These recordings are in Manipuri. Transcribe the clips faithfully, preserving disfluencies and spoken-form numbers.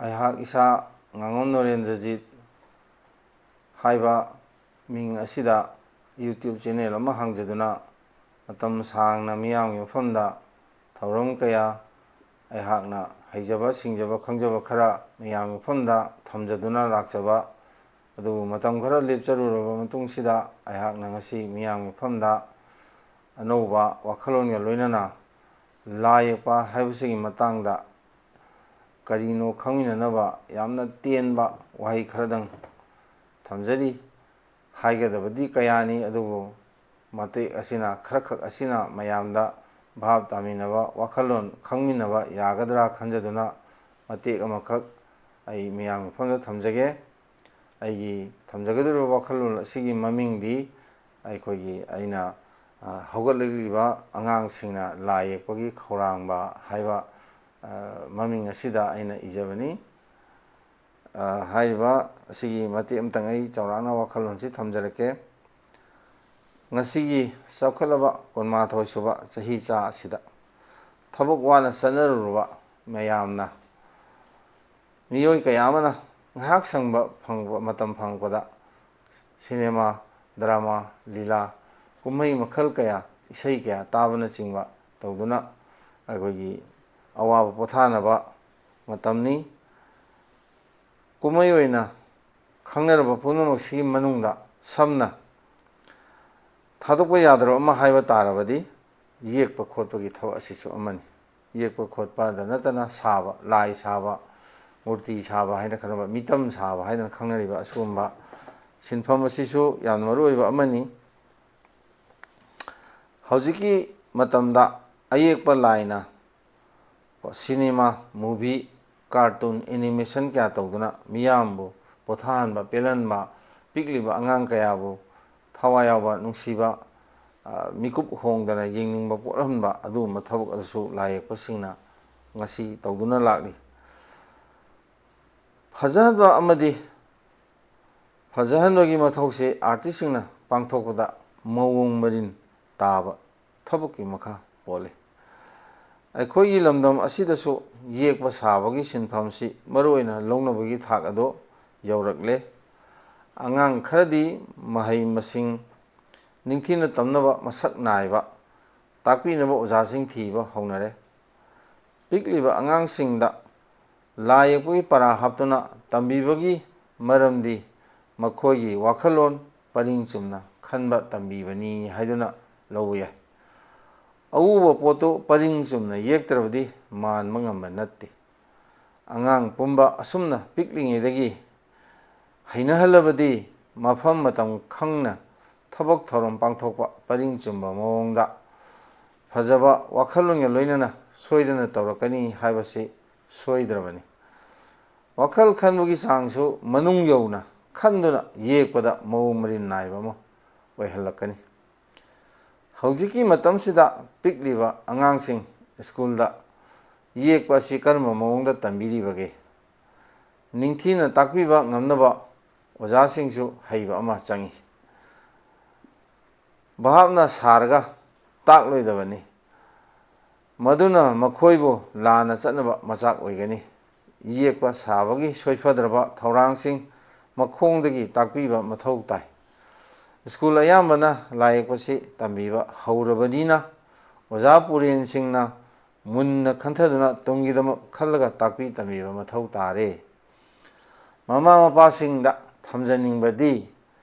ꯑꯩꯍꯥꯛ ꯏꯁꯥ ꯉꯥꯉꯣꯝ ꯅꯣꯔꯦꯟꯗ꯭ꯔꯖꯤꯠ ꯍꯥꯏꯕ ꯃꯤꯡ ꯑꯁꯤꯗ YouTube ꯆꯦꯅꯦꯜ ꯑꯃ ꯍꯥꯡꯖꯗꯨꯅ ꯃꯇꯝ ꯁꯥꯡꯅ ꯃꯤꯌꯥꯝꯒꯤ ꯃꯐꯝꯗ ꯊꯧꯔꯝ ꯀꯌꯥ, ꯑꯩꯍꯥꯛꯅ ꯍꯩꯖꯕ ꯁꯤꯡꯖꯕ ꯈꯪꯖꯕ ꯈꯔ ꯃꯤꯌꯥꯝꯒꯤ ꯃꯐꯝꯗ ꯊꯝꯖꯗꯨꯅ ꯂꯥꯛꯆꯕ꯫ ꯑꯗꯨꯕꯨ ꯃꯇꯝ ꯈꯔ ꯂꯦꯞꯆꯔꯨꯔꯕ ꯃꯇꯨꯡꯁꯤꯗ ꯑꯩꯍꯥꯛꯅ ꯉꯁꯤ ꯃꯤꯌꯥꯝꯒꯤ ꯃꯐꯝꯗ ꯑꯅꯧꯕ ꯋꯥꯈꯜꯂꯣꯟꯒ ꯂꯣꯏꯅꯅ ꯂꯥꯏ ꯌꯦꯛꯄ ꯍꯥꯏꯕꯁꯤꯒꯤ ꯃꯇꯥꯡꯗ ꯀꯔꯤꯅꯣ ꯈꯪꯃꯤꯟꯅꯅꯕ ꯌꯥꯝꯅ ꯇꯦꯟꯕ ꯋꯥꯍꯩ ꯈꯔꯗꯪ ꯊꯝꯖꯔꯤ꯫ ꯍꯥꯏꯒꯗꯕꯗꯤ ꯀꯌꯥꯅꯤ, ꯑꯗꯨꯕꯨ ꯃꯇꯦꯛ ꯑꯁꯤꯅ, ꯈꯔꯈꯛ ꯑꯁꯤꯅ ꯃꯌꯥꯝꯗ ꯚꯥꯞ ꯇꯥꯃꯤꯟꯅꯕ, ꯋꯥꯈꯜꯂꯣꯟ ꯈꯪꯃꯤꯟꯅꯕ ꯌꯥꯒꯗ꯭ꯔꯥ ꯈꯟꯖꯗꯨꯅ ꯃꯇꯦꯛ ꯑꯃꯈꯛ ꯑꯩ ꯃꯤꯌꯥꯝꯒꯤ ꯃꯐꯝꯗ ꯊꯝꯖꯒꯦ꯫ ꯑꯩꯒꯤ ꯊꯝꯖꯒꯗꯧꯔꯤꯕ ꯋꯥꯈꯜꯂꯣꯟ ꯑꯁꯤꯒꯤ ꯃꯃꯤꯡꯗꯤ ꯑꯩꯈꯣꯏꯒꯤ, ꯑꯩꯅ, ꯑ, ꯍꯧꯒꯠꯂꯛꯂꯤꯕ ꯑꯉꯥꯡꯁꯤꯡꯅ ꯂꯥꯏ ꯌꯦꯛꯄꯒꯤ ꯈꯧꯔꯥꯡꯕ ꯍꯥꯏꯕ, ꯑ, ꯃꯃꯤꯡ ꯑꯁꯤꯗ ꯑꯩꯅ ꯏꯖꯕꯅꯤ꯫ ꯑ, ꯍꯥꯏꯔꯤꯕ ꯑꯁꯤꯒꯤ ꯃꯇꯦꯛ ꯑꯃꯇꯪ ꯑꯩ ꯆꯥꯎꯔꯥꯛꯅ ꯋꯥꯈꯜꯂꯣꯟꯁꯤ ꯊꯝꯖꯔꯛꯀꯦ꯫ ꯉꯁꯤꯒꯤ ꯆꯥꯎꯈꯠꯂꯕ ꯀꯨꯟꯃꯥꯊꯣꯏ ꯁꯨꯕ ꯆꯍꯤ ꯆꯥ ꯑꯁꯤꯗ ꯊꯕꯛ ꯋꯥꯅ ꯆꯠꯅꯔꯨꯔꯕ ꯃꯌꯥꯝꯅ, ꯃꯤꯑꯣꯏ ꯀꯌꯥ ꯑꯃꯅ ꯉꯥꯏꯍꯥꯛ ꯁꯪꯕ ꯐꯪꯕ, ꯃꯇꯝ ꯐꯪꯉꯛꯄꯗ ꯁꯤꯅꯦꯃꯥ, ꯗ꯭ꯔꯃꯥ, ꯂꯤꯂꯥ, ꯀꯨꯝꯍꯩ ꯃꯈꯜ ꯀꯌꯥ, ꯏꯁꯩ ꯀꯌꯥ ꯇꯥꯕꯅꯆꯤꯡꯕ ꯇꯧꯗꯨꯅ ꯑꯩꯈꯣꯏꯒꯤ ꯑꯋꯥꯕ ꯄꯣꯊꯥꯅꯕ ꯃꯇꯝꯅꯤ꯫ ꯀꯨꯝꯍꯩ ꯑꯣꯏꯅ ꯈꯪꯅꯔꯕ ꯄꯨꯝꯅꯃꯛꯁꯤꯒꯤ ꯃꯅꯨꯡꯗ ꯁꯝꯅ ꯊꯥꯗꯣꯛꯄ ꯌꯥꯗ꯭ꯔꯕ ꯑꯃ ꯍꯥꯏꯕ ꯇꯥꯔꯕꯗꯤ ꯌꯦꯛꯄ ꯈꯣꯠꯄꯒꯤ ꯊꯕꯛ ꯑꯁꯤꯁꯨ ꯑꯃꯅꯤ꯫ ꯌꯦꯛꯄ ꯈꯣꯠꯄꯗ ꯅꯠꯇꯅ ꯁꯥꯕ, ꯂꯥꯏ ꯁꯥꯕ, ꯃꯨꯔꯇꯤ ꯁꯥꯕ ꯍꯥꯏꯅ ꯈꯪꯅꯕ, ꯃꯤꯇꯝ ꯁꯥꯕ ꯍꯥꯏꯗꯅ ꯈꯪꯅꯔꯤꯕ ꯑꯁꯤꯒꯨꯝꯕ ꯁꯤꯟꯐꯝ ꯑꯁꯤꯁꯨ ꯌꯥꯝꯅ ꯃꯔꯨ ꯑꯣꯏꯕ ꯑꯃꯅꯤ꯫ ꯍꯧꯖꯤꯛꯀꯤ ꯃꯇꯝꯗ ꯑꯌꯦꯛꯄ ꯂꯥꯏꯅ ꯀꯣ, ꯁꯤꯅꯦꯃꯥ, ꯃꯨꯚꯤ, ꯀꯥꯔꯇꯨꯟ, ꯑꯦꯅꯤꯃꯦꯁꯟ ꯀꯌꯥ ꯇꯧꯗꯨꯅ ꯃꯤꯌꯥꯝꯕꯨ ꯄꯣꯊꯥꯍꯟꯕ, ꯄꯦꯜꯍꯟꯕ, ꯄꯤꯛꯂꯤꯕ ꯑꯉꯥꯡ ꯀꯌꯥꯕꯨ ꯊꯋꯥꯏ ꯌꯥꯎꯕ, ꯅꯨꯡꯁꯤꯕ, ꯑ, ꯃꯤꯀꯨꯞ ꯍꯣꯡꯗꯅ ꯌꯦꯡꯅꯤꯡꯕ ꯄꯣꯛꯍꯟꯕ, ꯑꯗꯨꯒꯨꯝꯕ ꯊꯕꯛ ꯑꯗꯨꯁꯨ ꯂꯥꯏ ꯌꯦꯛꯄꯁꯤꯡꯅ ꯉꯁꯤ ꯇꯧꯗꯨꯅ ꯂꯥꯛꯂꯤ꯫ ꯐꯖꯍꯟꯕ ꯑꯃꯗꯤ ꯐꯖꯍꯟꯕꯒꯤ ꯃꯊꯧꯁꯦ ꯑꯥꯔꯇꯤꯁꯁꯤꯡꯅ ꯄꯥꯡꯊꯣꯛꯄꯗ ꯃꯑꯣꯡ ꯃꯔꯤꯟ ꯇꯥꯕ ꯊꯕꯛꯀꯤ ꯃꯈꯥ ꯄꯣꯜꯂꯤ꯫ ꯑꯩꯈꯣꯏꯒꯤ ꯂꯝꯗꯝ ꯑꯁꯤꯗꯁꯨ ꯌꯦꯛꯄ ꯁꯥꯕꯒꯤ ꯁꯤꯟꯐꯝꯁꯤ ꯃꯔꯨꯑꯣꯏꯅ ꯂꯧꯅꯕꯒꯤ ꯊꯥꯛ ꯑꯗꯨ ꯌꯧꯔꯛꯂꯦ꯫ ꯑꯉꯥꯡ ꯈꯔꯗꯤ ꯃꯍꯩ ꯃꯁꯤꯡ ꯅꯤꯡꯊꯤꯅ ꯇꯝꯅꯕ ꯃꯁꯛ ꯅꯥꯏꯕ ꯇꯥꯛꯄꯤꯅꯕ ꯑꯣꯖꯥꯁꯤꯡ ꯊꯤꯕ ꯍꯧꯅꯔꯦ꯫ ꯄꯤꯛꯂꯤꯕ ꯑꯉꯥꯡꯁꯤꯡꯗ ꯂꯥꯏ ꯌꯦꯛꯄꯒꯤ ꯄꯔꯥ ꯍꯥꯞꯇꯨꯅ ꯇꯝꯕꯤꯕꯒꯤ ꯃꯔꯝꯗꯤ ꯃꯈꯣꯏꯒꯤ ꯋꯥꯈꯜꯂꯣꯟ ꯄꯔꯤꯡ ꯆꯨꯝꯅ ꯈꯟꯕ ꯇꯝꯕꯤꯕꯅꯤ ꯍꯥꯏꯗꯨꯅ ꯂꯧꯕ ꯌꯥꯏ꯫ ꯑꯎꯕ ꯄꯣꯠꯇꯨ ꯄꯔꯤꯡ ꯆꯨꯝꯅ ꯌꯦꯛꯇ꯭ꯔꯕꯗꯤ ꯃꯥꯟꯕ ꯉꯝꯕ ꯅꯠꯇꯦ꯫ ꯑꯉꯥꯡ ꯄꯨꯝꯕ ꯑꯁꯨꯝꯅ ꯄꯤꯛꯂꯤꯉꯩꯗꯒꯤ ꯍꯩꯅꯍꯜꯂꯕꯗꯤ ꯃꯐꯝ ꯃꯇꯝ ꯈꯪꯅ ꯊꯕꯛ ꯊꯧꯔꯝ ꯄꯥꯡꯊꯣꯛꯄ ꯄꯔꯤꯡ ꯆꯨꯝꯕ ꯃꯑꯣꯡꯗ ꯐꯖꯕ ꯋꯥꯈꯜꯂꯣꯟꯒ ꯂꯣꯏꯅꯅ ꯁꯣꯏꯗꯅ ꯇꯧꯔꯛꯀꯅꯤ ꯍꯥꯏꯕꯁꯤ ꯁꯣꯏꯗ꯭ꯔꯕꯅꯤ꯫ ꯋꯥꯈꯜ ꯈꯟꯕꯒꯤ ꯆꯥꯡꯁꯨ ꯃꯅꯨꯡ ꯌꯧꯅ ꯈꯟꯗꯨꯅ ꯌꯦꯛꯄꯗ ꯃꯑꯣꯡ ꯃꯔꯤꯟ ꯅꯥꯏꯕ ꯑꯃ ꯑꯣꯏꯍꯜꯂꯛꯀꯅꯤ꯫ ꯍꯧꯖꯤꯛꯀꯤ ꯃꯇꯝꯁꯤꯗ ꯄꯤꯛꯂꯤꯕ ꯑꯉꯥꯡꯁꯤꯡ ꯁ꯭ꯀꯨꯜꯗ ꯌꯦꯛꯄ ꯑꯁꯤ ꯀꯔꯝꯕ ꯃꯑꯣꯡꯗ ꯇꯝꯕꯤꯔꯤꯕꯒꯦ? ꯅꯤꯡꯊꯤꯅ ꯇꯥꯛꯄꯤꯕ ꯉꯝꯅꯕ ꯑꯣꯖꯥꯁꯤꯡꯁꯨ ꯍꯩꯕ ꯑꯃ ꯆꯪꯏ꯫ ꯚꯥꯞꯅ ꯁꯥꯔꯒ ꯇꯥꯛꯂꯣꯏꯗꯕꯅꯤ꯫ ꯃꯗꯨꯅ ꯃꯈꯣꯏꯕꯨ ꯂꯥꯟꯅ ꯆꯠꯅꯕ ꯃꯆꯥꯛ ꯑꯣꯏꯒꯅꯤ꯫ ꯌꯦꯛꯄ ꯁꯥꯕꯒꯤ ꯁꯣꯏꯐꯗ꯭ꯔꯕ ꯊꯧꯔꯥꯡꯁꯤꯡ ꯃꯈꯣꯡꯗꯒꯤ ꯇꯥꯛꯄꯤꯕ ꯃꯊꯧ ꯇꯥꯏ꯫ ꯁ꯭ꯀꯨꯜ ꯑꯌꯥꯝꯕꯅ ꯂꯥꯏ ꯌꯦꯛꯄꯁꯤ ꯇꯝꯕꯤꯕ ꯍꯧꯔꯕꯅꯤꯅ, ꯑꯣꯖꯥ ꯄꯨꯔꯦꯟꯁꯤꯡꯅ ꯃꯨꯟꯅ ꯈꯟꯊꯗꯨꯅ ꯇꯨꯡꯒꯤꯗꯃꯛ ꯈꯜꯂꯒ ꯇꯥꯛꯄꯤ ꯇꯝꯕꯤꯕ ꯃꯊꯧ ꯇꯥꯔꯦ꯫ ꯃꯃꯥ ꯃꯄꯥꯁꯤꯡꯗ ꯊꯝꯖꯅꯤꯡꯕꯗꯤ,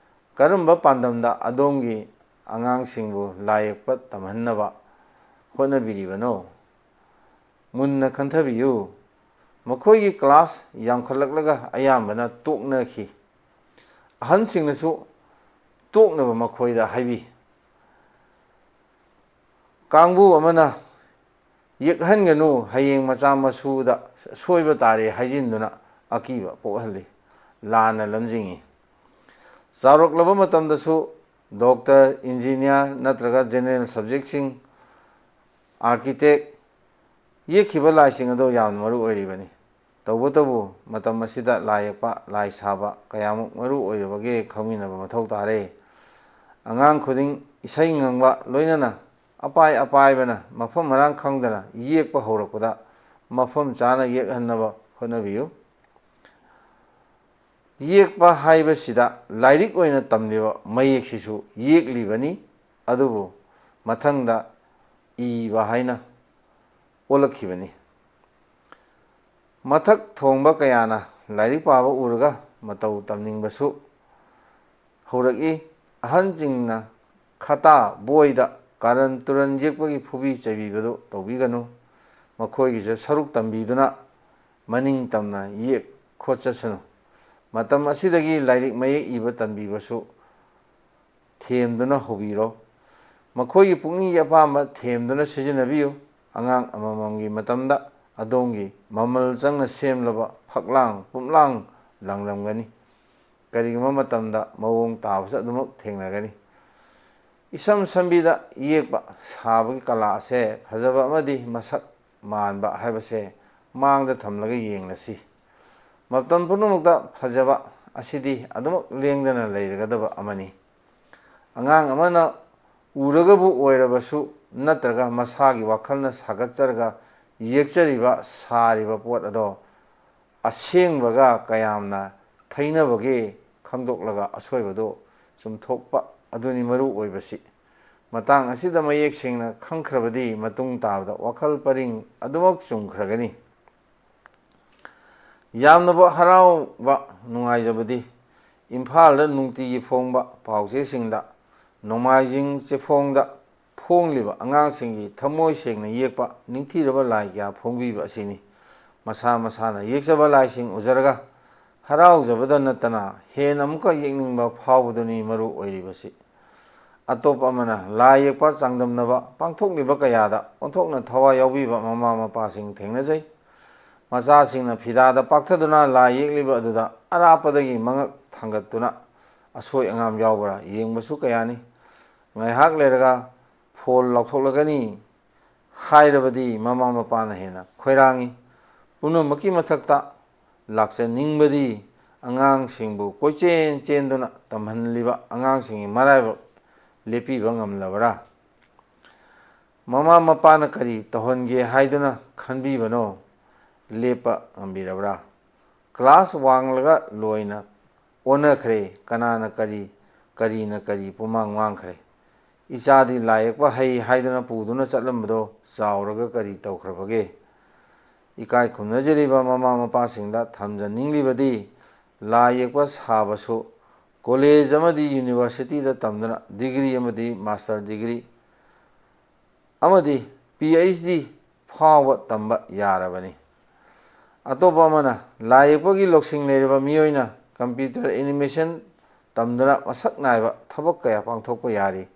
ꯀꯔꯝꯕ ꯄꯥꯟꯗꯝꯗ ꯑꯗꯣꯝꯒꯤ ꯑꯉꯥꯡꯁꯤꯡꯕꯨ ꯂꯥꯏ ꯌꯦꯛꯄ ꯇꯝꯍꯟꯅꯕ ꯍꯣꯠꯅꯕꯤꯔꯤꯕꯅꯣ? ꯃꯨꯟꯅ ꯈꯟꯊꯕꯤꯌꯨ꯫ ꯃꯈꯣꯏꯒꯤ ꯀ꯭ꯂꯥꯁ ꯌꯥꯝꯈꯠꯂꯛꯂꯒ ꯑꯌꯥꯝꯕꯅ ꯇꯣꯛꯅꯈꯤ꯫ ꯑꯍꯟꯁꯤꯡꯅꯁꯨ ꯇꯣꯛꯅꯕ ꯃꯈꯣꯏꯗ ꯍꯥꯏꯕꯤ꯫ ꯀꯥꯡꯕꯨ ꯑꯃꯅ "ꯌꯦꯛꯍꯟꯒꯅꯨ, ꯍꯌꯦꯡ ꯃꯆꯥ ꯃꯁꯨꯗ ꯁꯣꯏꯕ ꯇꯥꯔꯦ" ꯍꯥꯏꯖꯤꯟꯗꯨꯅ ꯑꯀꯤꯕ ꯄꯣꯛꯍꯜꯂꯤ, ꯂꯥꯟꯅ ꯂꯝꯖꯤꯡꯏ꯫ ꯆꯥꯎꯔꯛꯂꯕ ꯃꯇꯝꯗꯁꯨ ꯗꯣꯛꯇꯔ, ꯏꯟꯖꯤꯅꯤꯌꯥꯔ ꯅꯠꯇ꯭ꯔꯒ ꯖꯦꯅꯦꯔꯦꯜ ꯁꯕꯖꯦꯛꯁꯤꯡ, ꯑꯥꯔꯀꯤꯇꯦꯛ, ꯌꯦꯛꯈꯤꯕ ꯂꯥꯏꯁꯤꯡ ꯑꯗꯨ ꯌꯥꯝꯅ ꯃꯔꯨ ꯑꯣꯏꯔꯤꯕꯅꯤ꯫ ꯇꯧꯕꯇꯕꯨ, ꯃꯇꯝ ꯑꯁꯤꯗ ꯂꯥꯏ ꯌꯦꯛꯄ, ꯂꯥꯏ ꯁꯥꯕ ꯀꯌꯥꯃꯨꯛ ꯃꯔꯨ ꯑꯣꯏꯔꯕꯒꯦ ꯈꯪꯃꯤꯟꯅꯕ ꯃꯊꯧ ꯇꯥꯔꯦ꯫ ꯑꯉꯥꯡ ꯈꯨꯗꯤꯡ ꯏꯁꯩ ꯉꯪꯕ, ꯂꯣꯏꯅꯅ ꯑꯄꯥꯏ ꯑꯄꯥꯏꯕꯅ ꯃꯐꯝ ꯃꯔꯥꯡ ꯈꯪꯗꯅ ꯌꯦꯛꯄ ꯍꯧꯔꯛꯄꯗ, ꯃꯐꯝ ꯆꯥꯅ ꯌꯦꯛꯍꯟꯅꯕ ꯍꯣꯠꯅꯕꯤꯌꯨ꯫ ꯌꯦꯛꯄ ꯍꯥꯏꯕꯁꯤꯗ ꯂꯥꯏꯔꯤꯛ ꯑꯣꯏꯅ ꯇꯝꯂꯤꯕ ꯃꯌꯦꯛꯁꯤꯁꯨ ꯌꯦꯛꯂꯤꯕꯅꯤ, ꯑꯗꯨꯕꯨ ꯃꯊꯪꯗ ꯏꯕ ꯍꯥꯏꯅ ꯑꯣꯜꯂꯛꯈꯤꯕꯅꯤ꯫ ꯃꯊꯛ ꯊꯣꯡꯕ ꯀꯌꯥꯅ ꯂꯥꯏꯔꯤꯛ ꯄꯥꯕ ꯎꯔꯒ ꯃꯇꯧ ꯇꯝꯅꯤꯡꯕꯁꯨ ꯍꯧꯔꯛꯏ꯫ ꯑꯍꯟꯁꯤꯡꯅ ꯈꯇꯥ ꯕꯣꯏꯗ ꯀꯥꯔꯟ ꯇꯨꯔꯟ ꯌꯦꯛꯄꯒꯤ ꯐꯨꯕꯤ ꯆꯩꯕꯤꯕꯗꯨ ꯇꯧꯕꯤꯒꯅꯨ꯫ ꯃꯈꯣꯏꯒꯤꯁꯨ ꯁꯔꯨꯛ ꯇꯝꯕꯤꯗꯨꯅ ꯃꯅꯤꯡ ꯇꯝꯅ ꯌꯦꯛ ꯈꯣꯠꯆꯁꯅꯨ꯫ ꯃꯇꯝ ꯑꯁꯤꯗꯒꯤ ꯂꯥꯏꯔꯤꯛ ꯃꯌꯦꯛ ꯏꯕ ꯇꯝꯕꯤꯕꯁꯨ ꯊꯦꯝꯗꯨꯅ ꯍꯧꯕꯤꯔꯣ꯫ ꯃꯈꯣꯏꯒꯤ ꯄꯨꯛꯅꯤꯡꯒꯤ ꯑꯄꯥꯝꯕ ꯊꯦꯝꯗꯨꯅ ꯁꯤꯖꯤꯟꯅꯕꯤꯌꯨ꯫ ꯑꯉꯥꯡ ꯑꯃꯃꯝꯒꯤ ꯃꯇꯝꯗ ꯑꯗꯣꯝꯒꯤ ꯃꯃꯜ ꯆꯪꯅ ꯁꯦꯝꯂꯕ ꯐꯛꯂꯥꯡ ꯄꯨꯝꯂꯥꯡ ꯂꯥꯡꯂꯝꯒꯅꯤ꯫ ꯀꯔꯤꯒꯨꯝꯕ ꯃꯇꯝꯗ ꯃꯑꯣꯡ ꯇꯥꯕꯁꯨ ꯑꯗꯨꯃꯛ ꯊꯦꯡꯅꯒꯅꯤ꯫ ꯏꯁꯝ ꯁꯝꯕꯤꯗ ꯌꯦꯛꯄ ꯁꯥꯕꯒꯤ ꯀꯂꯥ ꯑꯁꯦ ꯐꯖꯕ ꯑꯃꯗꯤ ꯃꯁꯛ ꯃꯥꯟꯕ ꯍꯥꯏꯕꯁꯦ ꯃꯥꯡꯗ ꯊꯝꯂꯒ ꯌꯦꯡꯂꯁꯤ꯫ ꯃꯇꯝ ꯄꯨꯝꯅꯃꯛꯇ ꯐꯖꯕ ꯑꯁꯤꯗꯤ ꯑꯗꯨꯃꯛ ꯂꯦꯡꯗꯅ ꯂꯩꯔꯒꯗꯕ ꯑꯃꯅꯤ꯫ ꯑꯉꯥꯡ ꯑꯃꯅ ꯎꯔꯒꯕꯨ ꯑꯣꯏꯔꯕꯁꯨ ꯅꯠꯇ꯭ꯔꯒ ꯃꯁꯥꯒꯤ ꯋꯥꯈꯜꯅ ꯁꯥꯒꯠꯆꯔꯒ ꯌꯦꯛꯆꯔꯤꯕ, ꯁꯥꯔꯤꯕ ꯄꯣꯠ ꯑꯗꯣ ꯑꯁꯦꯡꯕꯒ ꯀꯌꯥꯝꯅ ꯊꯩꯅꯕꯒꯦ ꯈꯪꯗꯣꯛꯂꯒ ꯑꯁꯣꯏꯕꯗꯨ ꯆꯨꯝꯊꯣꯛꯄ ꯑꯗꯨꯅꯤ ꯃꯔꯨ ꯑꯣꯏꯕꯁꯤ꯫ ꯃꯇꯥꯡ ꯑꯁꯤꯗ ꯃꯌꯦꯛ ꯁꯦꯡꯅ ꯈꯪꯈ꯭ꯔꯕꯗꯤ ꯃꯇꯨꯡ ꯇꯥꯕꯗ ꯋꯥꯈꯜ ꯄꯔꯤꯡ ꯑꯗꯨꯃꯛ ꯆꯨꯝꯈ꯭ꯔꯒꯅꯤ꯫ ꯌꯥꯝꯅꯕꯨ ꯍꯔꯥꯎꯕ ꯅꯨꯡꯉꯥꯏꯖꯕꯗꯤ ꯏꯝꯐꯥꯜꯗ ꯅꯨꯡꯇꯤꯒꯤ ꯐꯣꯡꯕ ꯄꯥꯎꯆꯦꯁꯤꯡꯗ ꯅꯣꯡꯃꯥꯏꯖꯤꯡ ꯆꯦꯐꯣꯡꯗ ꯐꯣꯡꯂꯤꯕ ꯑꯉꯥꯡꯁꯤꯡꯒꯤ ꯊꯃꯣꯏ ꯁꯦꯡꯅ ꯌꯦꯛꯄ ꯅꯤꯡꯊꯤꯔꯕ ꯂꯥꯏ ꯀꯌꯥ ꯐꯣꯡꯕꯤꯕ ꯑꯁꯤꯅꯤ꯫ ꯃꯁꯥ ꯃꯁꯥꯅ ꯌꯦꯛꯆꯕ ꯂꯥꯏꯁꯤꯡ ꯎꯖꯔꯒ ꯍꯔꯥꯎꯖꯕꯗ ꯅꯠꯇꯅ ꯍꯦꯟꯅ ꯑꯃꯨꯛꯀ ꯌꯦꯛꯅꯤꯡꯕ ꯐꯥꯎꯕꯗꯨꯅꯤ ꯃꯔꯨ ꯑꯣꯏꯔꯤꯕꯁꯤ꯫ ꯑꯇꯣꯞꯄ ꯑꯃꯅ ꯂꯥꯏ ꯌꯦꯛꯄ ꯆꯥꯡꯗꯝꯅꯕ ꯄꯥꯡꯊꯣꯛꯂꯤꯕ ꯀꯌꯥꯗ ꯑꯣꯟꯊꯣꯛꯅ ꯊꯋꯥꯏ ꯌꯥꯎꯕꯤꯕ ꯃꯃꯥ ꯃꯄꯥꯁꯤꯡ ꯊꯦꯡꯅꯖꯩ꯫ ꯃꯆꯥꯁꯤꯡꯅ ꯐꯤꯗꯥꯗ ꯄꯥꯛꯊꯗꯨꯅ ꯂꯥꯏ ꯌꯦꯛꯂꯤꯕ ꯑꯗꯨꯗ ꯑꯔꯥꯞꯄꯗꯒꯤ ꯃꯉꯛ ꯊꯥꯡꯒꯠꯇꯨꯅ ꯑꯁꯣꯏ ꯑꯉꯥꯝ ꯌꯥꯎꯕ꯭ꯔꯥ ꯌꯦꯡꯕꯁꯨ ꯀꯌꯥꯅꯤ꯫ ꯉꯥꯏꯍꯥꯛ ꯂꯩꯔꯒ ꯐꯣꯜ ꯂꯥꯎꯊꯣꯛꯂꯒꯅꯤ ꯍꯥꯏꯔꯕꯗꯤ ꯃꯃꯥ ꯃꯄꯥꯅ ꯍꯦꯟꯅ ꯈꯣꯏꯔꯥꯡꯏ꯫ ꯄꯨꯝꯅꯃꯛꯀꯤ ꯃꯊꯛꯇ ꯂꯥꯛꯆꯅꯤꯡꯕꯗꯤ ꯑꯉꯥꯡꯁꯤꯡꯕꯨ ꯀꯣꯏꯆꯦꯟ ꯆꯦꯟꯗꯨꯅ ꯇꯝꯍꯜꯂꯤꯕ ꯑꯉꯥꯡꯁꯤꯡꯒꯤ ꯃꯔꯥꯏꯕꯛ ꯂꯦꯞꯄꯤꯕ ꯉꯝꯂꯕꯔꯥ? ꯃꯃꯥ ꯃꯄꯥꯅ ꯀꯔꯤ ꯇꯧꯍꯟꯒꯦ ꯍꯥꯏꯗꯨꯅ ꯈꯟꯕꯤꯕꯅꯣ? ꯂꯦꯞꯄ ꯉꯝꯕꯤꯔꯕ꯭ꯔꯥ? ꯀ꯭ꯂꯥꯁ ꯋꯥꯡꯂꯒ ꯂꯣꯏꯅ ꯑꯣꯟꯅꯈ꯭ꯔꯦ꯫ ꯀꯅꯥꯅ ꯀꯔꯤ, ꯀꯔꯤꯅ ꯀꯔꯤ ꯄꯨꯃꯥꯡ ꯃꯥꯡꯈ꯭ꯔꯦ꯫ ꯏꯆꯥꯗꯤ ꯂꯥꯏ ꯌꯦꯛꯄ ꯍꯩ ꯍꯥꯏꯗꯨꯅ ꯄꯨꯗꯨꯅ ꯆꯠꯂꯝꯕꯗꯣ ꯆꯥꯎꯔꯒ ꯀꯔꯤ ꯇꯧꯈ꯭ꯔꯕꯒꯦ? ꯏꯀꯥꯏ ꯈꯨꯝꯅꯖꯔꯤꯕ ꯃꯃꯥ ꯃꯄꯥꯁꯤꯡꯗ ꯊꯝꯖꯅꯤꯡꯂꯤꯕꯗꯤ, ꯂꯥꯏ ꯌꯦꯛꯄ ꯁꯥꯕꯁꯨ ꯀꯣꯂꯦꯖ ꯑꯃꯗꯤ ꯌꯨꯅꯤꯚꯔꯁꯤꯇꯤꯗ ꯇꯝꯗꯨꯅ ꯗꯤꯒ꯭ꯔꯤ ꯑꯃꯗꯤ ꯃꯥꯁꯇꯔ ꯗꯤꯒ꯭ꯔꯤ ꯑꯃꯗꯤ ꯄꯤ ꯑꯩꯆ ꯗꯤ ꯐꯥꯎꯕ ꯇꯝꯕ ꯌꯥꯔꯕꯅꯤ꯫ ꯑꯇꯣꯞꯄ ꯑꯃꯅ, ꯂꯥꯏ ꯌꯦꯛꯄꯒꯤ ꯂꯧꯁꯤꯡ ꯂꯩꯔꯕ ꯃꯤꯑꯣꯏꯅ ꯀꯝꯄ꯭ꯌꯨꯇꯔ ꯑꯦꯅꯤꯃꯦꯁꯟ ꯇꯝꯗꯨꯅ ꯃꯁꯛ ꯅꯥꯏꯕ ꯊꯕꯛ ꯀꯌꯥ ꯄꯥꯡꯊꯣꯛꯄ ꯌꯥꯔꯤ꯫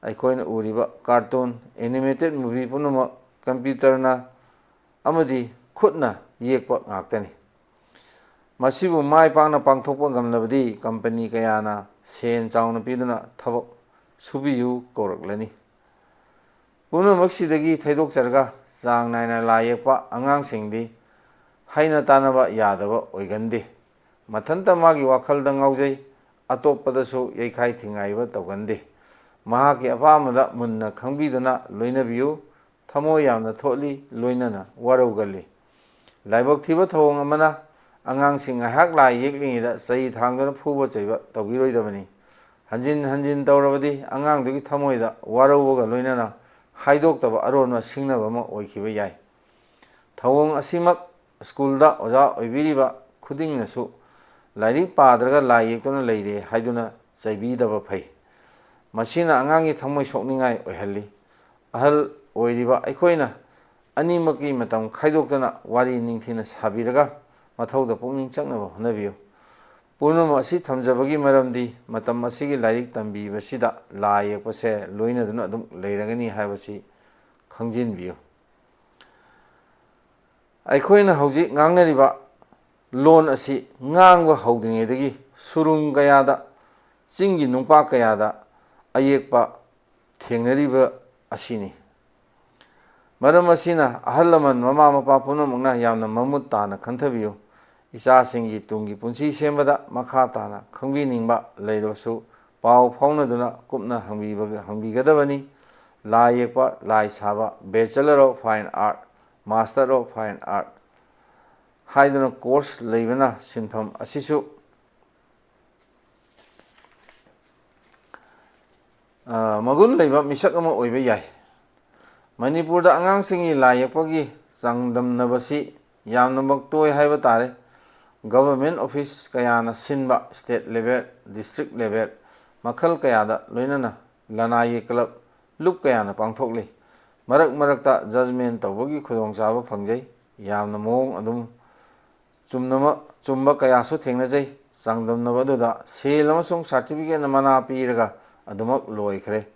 ꯑꯩꯈꯣꯏꯅ ꯎꯔꯤꯕ ꯀꯥꯔꯇꯨꯟ, ꯑꯦꯅꯤꯃꯦꯇꯦꯠ ꯃꯨꯚꯤ ꯄꯨꯝꯅꯃꯛ ꯀꯝꯄ꯭ꯌꯨꯇꯔꯅ ꯑꯃꯗꯤ ꯈꯨꯠꯅ ꯌꯦꯛꯄ ꯉꯥꯛꯇꯅꯤ꯫ ꯃꯁꯤꯕꯨ ꯃꯥꯏ ꯄꯥꯛꯅ ꯄꯥꯡꯊꯣꯛꯄ ꯉꯝꯂꯕꯗꯤ ꯀꯝꯄꯅꯤ ꯀꯌꯥꯅ ꯁꯦꯟ ꯆꯥꯎꯅ ꯄꯤꯗꯨꯅ ꯊꯕꯛ ꯁꯨꯕꯤꯌꯨ ꯀꯧꯔꯛꯂꯅꯤ꯫ ꯄꯨꯝꯅꯃꯛꯁꯤꯗꯒꯤ ꯊꯩꯗꯣꯛꯆꯔꯒ ꯆꯥꯡ ꯅꯥꯏꯅ ꯂꯥꯏ ꯌꯦꯛꯄ ꯑꯉꯥꯡꯁꯤꯡꯗꯤ ꯍꯩꯅ ꯇꯥꯟꯅꯕ ꯌꯥꯗꯕ ꯑꯣꯏꯒꯟꯗꯦ꯫ ꯃꯊꯟꯇ ꯃꯥꯒꯤ ꯋꯥꯈꯜꯗ ꯉꯥꯎꯖꯩ, ꯑꯇꯣꯞꯄꯗꯁꯨ ꯌꯩꯈꯥꯏ ꯊꯤꯡꯒꯥꯏꯕ ꯇꯧꯒꯟꯗꯦ꯫ ꯃꯍꯥꯛꯀꯤ ꯑꯄꯥꯝꯕꯗ ꯃꯨꯟꯅ ꯈꯪꯕꯤꯗꯨꯅ ꯂꯣꯏꯅꯕꯤꯌꯨ꯫ ꯊꯃꯣꯏ ꯌꯥꯝꯅ ꯊꯣꯠꯂꯤ, ꯂꯣꯏꯅꯅ ꯋꯥꯔꯧꯒꯜꯂꯤ꯫ ꯂꯥꯏꯕꯛ ꯊꯤꯕ ꯊꯧꯑꯣꯡ ꯑꯃꯅ, ꯑꯉꯥꯡꯁꯤꯡ ꯉꯥꯏꯍꯥꯛ ꯂꯥꯏ ꯌꯦꯛꯂꯤꯉꯩꯗ ꯆꯩ ꯊꯥꯡꯗꯨꯅ ꯐꯨꯕ ꯆꯩꯕ ꯇꯧꯕꯤꯔꯣꯏꯗꯕꯅꯤ꯫ ꯍꯟꯖꯤꯟ ꯍꯟꯖꯤꯟ ꯇꯧꯔꯕꯗꯤ ꯑꯉꯥꯡꯗꯨꯒꯤ ꯊꯃꯣꯏꯗ ꯋꯥꯔꯧꯕꯒ ꯂꯣꯏꯅꯅ ꯍꯥꯏꯗꯣꯛꯇꯕ ꯑꯔꯣꯟꯕ ꯁꯤꯡꯅꯕ ꯑꯃ ꯑꯣꯏꯈꯤꯕ ꯌꯥꯏ꯫ ꯊꯧꯑꯣꯡ ꯑꯁꯤꯃꯛ ꯁ꯭ꯀꯨꯜꯗ ꯑꯣꯖꯥ ꯑꯣꯏꯕꯤꯔꯤꯕ ꯈꯨꯗꯤꯡꯅꯁꯨ ꯂꯥꯏꯔꯤꯛ ꯄꯥꯗ꯭ꯔꯒ ꯂꯥꯏ ꯌꯦꯛꯇꯨꯅ ꯂꯩꯔꯦ ꯍꯥꯏꯗꯨꯅ ꯆꯩꯕꯤꯗꯕ ꯐꯩ꯫ ꯃꯁꯤꯅ ꯑꯉꯥꯡꯒꯤ ꯊꯃꯣꯏ ꯁꯣꯛꯅꯤꯡꯉꯥꯏ ꯑꯣꯏꯍꯜꯂꯤ꯫ ꯑꯍꯜ ꯑꯣꯏꯔꯤꯕ ꯑꯩꯈꯣꯏꯅ ꯑꯅꯤꯃꯛꯀꯤ ꯃꯇꯝ ꯈꯥꯏꯗꯣꯛꯇꯨꯅ ꯋꯥꯔꯤ ꯅꯤꯡꯊꯤꯅ ꯁꯥꯕꯤꯔꯒ ꯃꯊꯧꯗ ꯄꯨꯛꯅꯤꯡ ꯆꯪꯅꯕ ꯍꯣꯠꯅꯕꯤꯌꯨ꯫ ꯄꯨꯝꯅꯃꯛ ꯑꯁꯤ ꯊꯝꯖꯕꯒꯤ ꯃꯔꯝꯗꯤ ꯃꯇꯝ ꯑꯁꯤꯒꯤ ꯂꯥꯏꯔꯤꯛ ꯇꯝꯕꯤꯕꯁꯤꯗ ꯂꯥꯏ ꯌꯦꯛꯄꯁꯦ ꯂꯣꯏꯅꯗꯨꯅ ꯑꯗꯨꯝ ꯂꯩꯔꯒꯅꯤ ꯍꯥꯏꯕꯁꯤ ꯈꯪꯖꯤꯟꯕꯤꯌꯨ꯫ ꯑꯩꯈꯣꯏꯅ ꯍꯧꯖꯤꯛ ꯉꯥꯡꯅꯔꯤꯕ ꯂꯣꯟ ꯑꯁꯤ ꯉꯥꯡꯕ ꯍꯧꯗ꯭ꯔꯤꯉꯩꯗꯒꯤ ꯁꯨꯔꯨꯡ ꯀꯌꯥꯗ, ꯆꯤꯡꯒꯤ ꯅꯨꯡꯄꯥꯛ ꯀꯌꯥꯗ ꯑꯌꯦꯛꯄ ꯊꯦꯡꯅꯔꯤꯕ ꯑꯁꯤꯅꯤ꯫ ꯃꯔꯝ ꯑꯁꯤꯅ ꯑꯍꯜ ꯂꯃꯟ, ꯃꯃꯥ ꯃꯄꯥ ꯄꯨꯝꯅꯃꯛꯅ ꯌꯥꯝꯅ ꯃꯃꯨꯠ ꯇꯥꯅ ꯈꯟꯊꯕꯤꯌꯨ꯫ ꯏꯆꯥꯁꯤꯡꯒꯤ ꯇꯨꯡꯒꯤ ꯄꯨꯟꯁꯤ ꯁꯦꯝꯕꯗ ꯃꯈꯥ ꯇꯥꯅ ꯈꯪꯕꯤꯅꯤꯡꯕ ꯂꯩꯔꯕꯁꯨ ꯄꯥꯎ ꯐꯥꯎꯅꯗꯨꯅ ꯀꯨꯞꯅ ꯍꯪꯕꯤꯕ-, ꯍꯪꯕꯤꯒꯗꯕꯅꯤ꯫ ꯂꯥꯏ ꯌꯦꯛꯄ, ꯂꯥꯏ ꯁꯥꯕ, Bachelor of Fine Art, Master of Fine Art, ꯍꯥꯏꯗꯨꯅ course ꯂꯩꯕꯅ ꯁꯤꯟꯐꯝ ꯑꯁꯤꯁꯨ, ꯑ, ꯃꯒꯨꯟ ꯂꯩꯕ ꯃꯤꯁꯛ ꯑꯃ ꯑꯣꯏꯕ ꯌꯥꯏ꯫ ꯃꯅꯤꯄꯨꯔꯗ ꯑꯉꯥꯡꯁꯤꯡꯒꯤ ꯂꯥꯏ ꯌꯦꯛꯄꯒꯤ ꯆꯥꯡꯗꯝꯅꯕꯁꯤ ꯌꯥꯝꯅꯃꯛ ꯇꯣꯏ ꯍꯥꯏꯕ ꯇꯥꯔꯦ꯫ Government office ꯀꯌꯥꯅ ꯁꯤꯟꯕ state level, district level ꯃꯈꯜ ꯀꯌꯥꯗ ꯂꯣꯏꯅꯅ ꯂꯅꯥꯏꯒꯤ club, ꯂꯨꯞ ꯀꯌꯥꯅ ꯄꯥꯡꯊꯣꯛꯂꯤ꯫ ꯃꯔꯛ ꯃꯔꯛꯇ judgement ꯇꯧꯕꯒꯤ ꯈꯨꯗꯣꯡꯆꯥꯕ ꯐꯪꯖꯩ꯫ ꯌꯥꯝꯅ ꯃꯑꯣꯡ ꯑꯗꯨꯝ ꯆꯨꯝꯅꯃꯛ, ꯆꯨꯝꯕ ꯀꯌꯥꯁꯨ ꯊꯦꯡꯅꯖꯩ꯫ ꯆꯥꯡꯗꯝꯅꯕ ꯑꯗꯨꯗ ꯁꯦꯜ ꯑꯃꯁꯨꯡ certificate ꯅ ꯃꯅꯥ ꯄꯤꯔꯒ ꯑꯗꯨꯃꯛ ꯂꯣꯏꯈ꯭ꯔꯦ꯫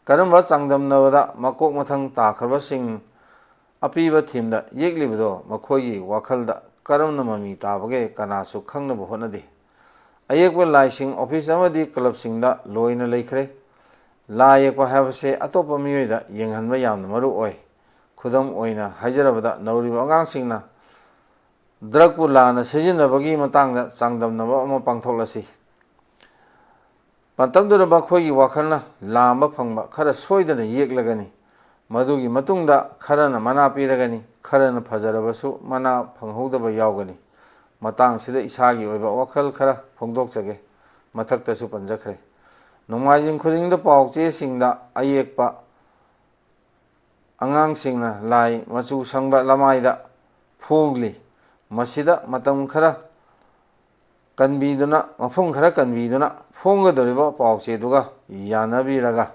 ꯀꯔꯝꯕ ꯆꯥꯡꯗꯝꯅꯕꯗ ꯃꯀꯣꯛ ꯃꯊꯪ ꯇꯥꯈ꯭ꯔꯕꯁꯤꯡ ꯑꯄꯤꯕ theme ꯗ ꯌꯦꯛꯂꯤꯕꯗꯣ ꯃꯈꯣꯏꯒꯤ ꯋꯥꯈꯜꯗ ꯀꯔꯝꯅ ꯃꯃꯤ ꯇꯥꯕꯒꯦ ꯀꯅꯥꯁꯨ ꯈꯪꯅꯕ ꯍꯣꯠꯅꯗꯦ꯫ ꯑꯌꯦꯛꯄ ꯂꯥꯏꯁꯤꯡ office ꯑꯃꯗꯤ club ꯁꯤꯡꯗ ꯂꯣꯏꯅ ꯂꯩꯈ꯭ꯔꯦ꯫ ꯂꯥꯏ ꯌꯦꯛꯄ ꯍꯥꯏꯕꯁꯦ ꯑꯇꯣꯞꯄ ꯃꯤꯑꯣꯏꯗ ꯌꯦꯡꯍꯟꯕ ꯌꯥꯝꯅ ꯃꯔꯨ ꯑꯣꯏ꯫ ꯈꯨꯗꯝ ꯑꯣꯏꯅ ꯍꯥꯏꯖꯔꯕꯗ, ꯅꯧꯔꯤꯕ ꯑꯉꯥꯡꯁꯤꯡꯅ drug ꯄꯨ ꯂꯥꯟꯅ ꯁꯤꯖꯤꯟꯅꯕꯒꯤ ꯃꯇꯥꯡꯗ ꯆꯥꯡꯗꯝꯅꯕ ꯑꯃ ꯄꯥꯡꯊꯣꯛꯂꯁꯤ꯫ ꯃꯇꯝꯗꯨꯗ ꯃꯈꯣꯏꯒꯤ ꯋꯥꯈꯜꯅ ꯂꯥꯝꯕ ꯐꯪꯕ ꯈꯔ ꯁꯣꯏꯗꯅ ꯌꯦꯛꯂꯒꯅꯤ꯫ ꯃꯗꯨꯒꯤ ꯃꯇꯨꯡꯗ ꯈꯔꯅ ꯃꯅꯥ ꯄꯤꯔꯒꯅꯤ, ꯈꯔꯅ ꯐꯖꯔꯕꯁꯨ ꯃꯅꯥ ꯐꯪꯍꯧꯗꯕ ꯌꯥꯎꯒꯅꯤ꯫ ꯃꯇꯥꯡꯁꯤꯗ ꯏꯁꯥꯒꯤ ꯑꯣꯏꯕ ꯋꯥꯈꯜ ꯈꯔ ꯐꯣꯡꯗꯣꯛꯆꯒꯦ꯫ ꯃꯊꯛꯇꯁꯨ ꯄꯟꯖꯈ꯭ꯔꯦ꯫ ꯅꯣꯡꯃꯥꯏꯖꯤꯡ ꯈꯨꯗꯤꯡꯗ ꯄꯥꯎ ꯆꯦꯁꯤꯡꯗ ꯑꯌꯦꯛꯄ ꯑꯉꯥꯡꯁꯤꯡꯅ ꯂꯥꯏ ꯃꯆꯨ ꯁꯪꯕ ꯂꯃꯥꯏꯗ ꯐꯣꯡꯂꯤ꯫ ꯃꯁꯤꯗ ꯃꯇꯝ ꯈꯔ ꯀꯟꯕꯤꯗꯨꯅ, ꯃꯐꯝ ꯈꯔ ꯀꯟꯕꯤꯗꯨꯅ ꯐꯣꯡꯒꯗꯧꯔꯤꯕ ꯄꯥꯎꯆꯦꯗꯨꯒ ꯌꯥꯅꯕꯤꯔꯒ,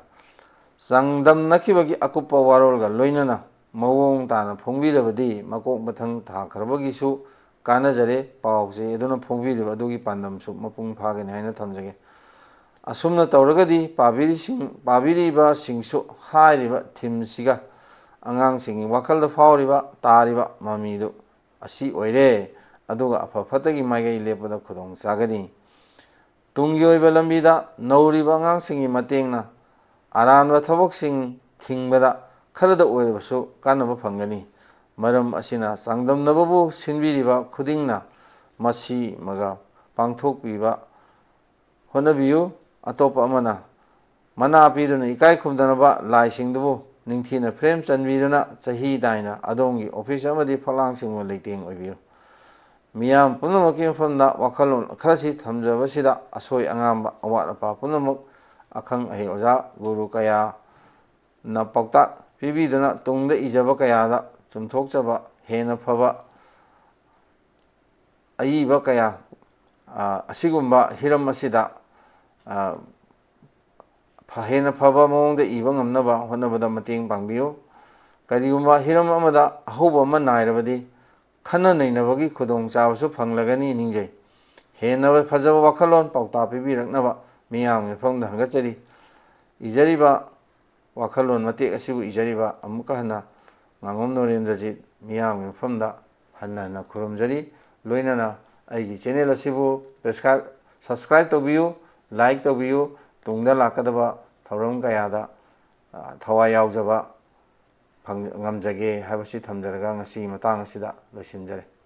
ꯆꯥꯡꯗꯝꯅꯈꯤꯕꯒꯤ ꯑꯀꯨꯞꯄ ꯋꯥꯔꯣꯜꯒ ꯂꯣꯏꯅꯅ ꯃꯑꯣꯡ ꯇꯥꯅ ꯐꯣꯡꯕꯤꯔꯕꯗꯤ, ꯃꯀꯣꯛ ꯃꯊꯪ ꯊꯥꯈ꯭ꯔꯕꯒꯤꯁꯨ ꯀꯥꯟꯅꯖꯔꯦ꯫ ꯄꯥꯎꯆꯦ ꯑꯗꯨꯅ ꯐꯣꯡꯕꯤꯔꯤꯕ ꯑꯗꯨꯒꯤ ꯄꯥꯟꯗꯝꯁꯨ ꯃꯄꯨꯡ ꯐꯥꯒꯅꯤ ꯍꯥꯏꯅ ꯊꯝꯖꯒꯦ꯫ ꯑꯁꯨꯝꯅ ꯇꯧꯔꯒꯗꯤ ꯄꯥꯕꯤꯔꯤꯁꯤꯡ, ꯄꯥꯕꯤꯔꯤꯕꯁꯤꯡꯁꯨ ꯍꯥꯏꯔꯤꯕ theme ꯁꯤꯒ ꯑꯉꯥꯡꯁꯤꯡꯒꯤ ꯋꯥꯈꯜꯗ ꯐꯥꯎꯔꯤꯕ, ꯇꯥꯔꯤꯕ ꯃꯃꯤꯗꯨ ꯑꯁꯤ ꯑꯣꯏꯔꯦ꯫ ꯑꯗꯨꯒ ꯑꯐ ꯐꯠꯇꯒꯤ ꯃꯥꯏꯀꯩ ꯂꯦꯞꯄꯗ ꯈꯨꯗꯣꯡ ꯆꯥꯒꯅꯤ꯫ ꯇꯨꯡꯒꯤ ꯑꯣꯏꯕ ꯂꯝꯕꯤꯗ ꯅꯧꯔꯤꯕ ꯑꯉꯥꯡꯁꯤꯡꯒꯤ ꯃꯇꯦꯡꯅ ꯑꯔꯥꯟꯕ ꯊꯕꯛꯁꯤꯡ ꯊꯤꯡꯕꯗ ꯈꯔꯗ ꯑꯣꯏꯔꯕꯁꯨ ꯀꯥꯟꯅꯕ ꯐꯪꯒꯅꯤ꯫ ꯃꯔꯝ ꯑꯁꯤꯅ ꯆꯥꯡꯗꯝꯅꯕꯕꯨ ꯁꯤꯟꯕꯤꯔꯤꯕ ꯈꯨꯗꯤꯡꯅ ꯃꯁꯤꯃꯒ ꯄꯥꯡꯊꯣꯛꯄꯤꯕ ꯍꯣꯠꯅꯕꯤꯌꯨ꯫ ꯑꯇꯣꯞꯄ ꯑꯃꯅ ꯃꯅꯥ ꯄꯤꯗꯨꯅ ꯏꯀꯥꯏ ꯈꯨꯝꯅꯅꯕ ꯂꯥꯏꯁꯤꯡꯗꯨꯕꯨ ꯅꯤꯡꯊꯤꯅ frame ꯆꯟꯕꯤꯗꯨꯅ ꯆꯍꯤ ꯅꯥꯏꯅ ꯑꯗꯣꯝꯒꯤ office ꯑꯃꯗꯤ ꯐꯛꯂꯥꯡꯁꯤꯡꯕꯨ ꯂꯩꯇꯦꯡ ꯑꯣꯏꯕꯤꯌꯨ꯫ ꯃꯤꯌꯥꯝ ꯄꯨꯝꯅꯃꯛꯀꯤ ꯃꯐꯝꯗ ꯋꯥꯈꯜꯂꯣꯟ ꯈꯔꯁꯤ ꯊꯝꯖꯕꯁꯤꯗ, ꯑꯁꯣꯏ ꯑꯉꯥꯝꯕ, ꯑꯋꯥꯠ ꯑꯄꯥ ꯄꯨꯝꯅꯃꯛ ꯑꯈꯪ ꯑꯍꯩ ꯑꯣꯖꯥ ꯒꯨꯔꯨ ꯀꯌꯥꯅ ꯄꯥꯎꯇꯥꯛ ꯄꯤꯕꯤꯗꯨꯅ ꯇꯨꯡꯗ ꯏꯖꯕ ꯀꯌꯥꯗ ꯆꯨꯝꯊꯣꯛꯆꯕ, ꯍꯦꯟꯅ ꯐꯕ ꯑꯏꯕ ꯀꯌꯥ, ꯑ, ꯑꯁꯤꯒꯨꯝꯕ ꯍꯤꯔꯝ ꯑꯁꯤꯗ, ꯑ, ꯐ-, ꯍꯦꯟꯅ ꯐꯕ ꯃꯑꯣꯡꯗ ꯏꯕ ꯉꯝꯅꯕ ꯍꯣꯠꯅꯕꯗ ꯃꯇꯦꯡ ꯄꯥꯡꯕꯤꯌꯨ꯫ ꯀꯔꯤꯒꯨꯝꯕ ꯍꯤꯔꯝ ꯑꯃꯗ ꯑꯍꯧꯕ ꯑꯃ ꯅꯥꯏꯔꯕꯗꯤ, ꯈꯟꯅ ꯅꯩꯅꯕꯒꯤ ꯈꯨꯗꯣꯡꯆꯥꯕꯁꯨ ꯐꯪꯂꯒꯅꯤ ꯅꯤꯡꯖꯩ꯫ ꯍꯦꯟꯅ ꯐꯖꯕ ꯋꯥꯈꯜꯂꯣꯟ ꯄꯥꯎꯇꯥꯛ ꯄꯤꯕꯤꯔꯛꯅꯕ ꯃꯤꯌꯥꯝꯒꯤ ꯃꯐꯝꯗ ꯍꯪꯒꯠꯆꯔꯤ꯫ ꯏꯖꯔꯤꯕ ꯋꯥꯈꯜꯂꯣꯟ ꯃꯇꯦꯛ ꯑꯁꯤꯕꯨ ꯏꯖꯔꯤꯕ ꯑꯃꯨꯛꯀ ꯍꯟꯅ ꯉꯥꯉꯣꯝ ꯅꯣꯔꯦꯟꯗ꯭ꯔꯖꯤꯠ ꯃꯤꯌꯥꯝꯒꯤ ꯃꯐꯝꯗ ꯍꯟꯅ ꯍꯟꯅ ꯈꯨꯔꯨꯝꯖꯔꯤ꯫ ꯂꯣꯏꯅꯅ ꯑꯩꯒꯤ channel ꯑꯁꯤꯕꯨ prescribe, subscribe ꯇꯧꯕꯤꯌꯨ, like ꯇꯧꯕꯤꯌꯨ꯫ ꯇꯨꯡꯗ ꯂꯥꯛꯀꯗꯕ ꯊꯧꯔꯝ ꯀꯌꯥꯗ, ꯑ, ꯊꯋꯥꯏ ꯌꯥꯎꯖꯕ ꯐꯪ-, ꯉꯝꯖꯒꯦ ꯍꯥꯏꯕꯁꯤ ꯊꯝꯖꯔꯒ ꯉꯁꯤꯒꯤ ꯃꯇꯥꯡ ꯑꯁꯤꯗ ꯂꯣꯏꯁꯤꯟꯖꯔꯦ꯫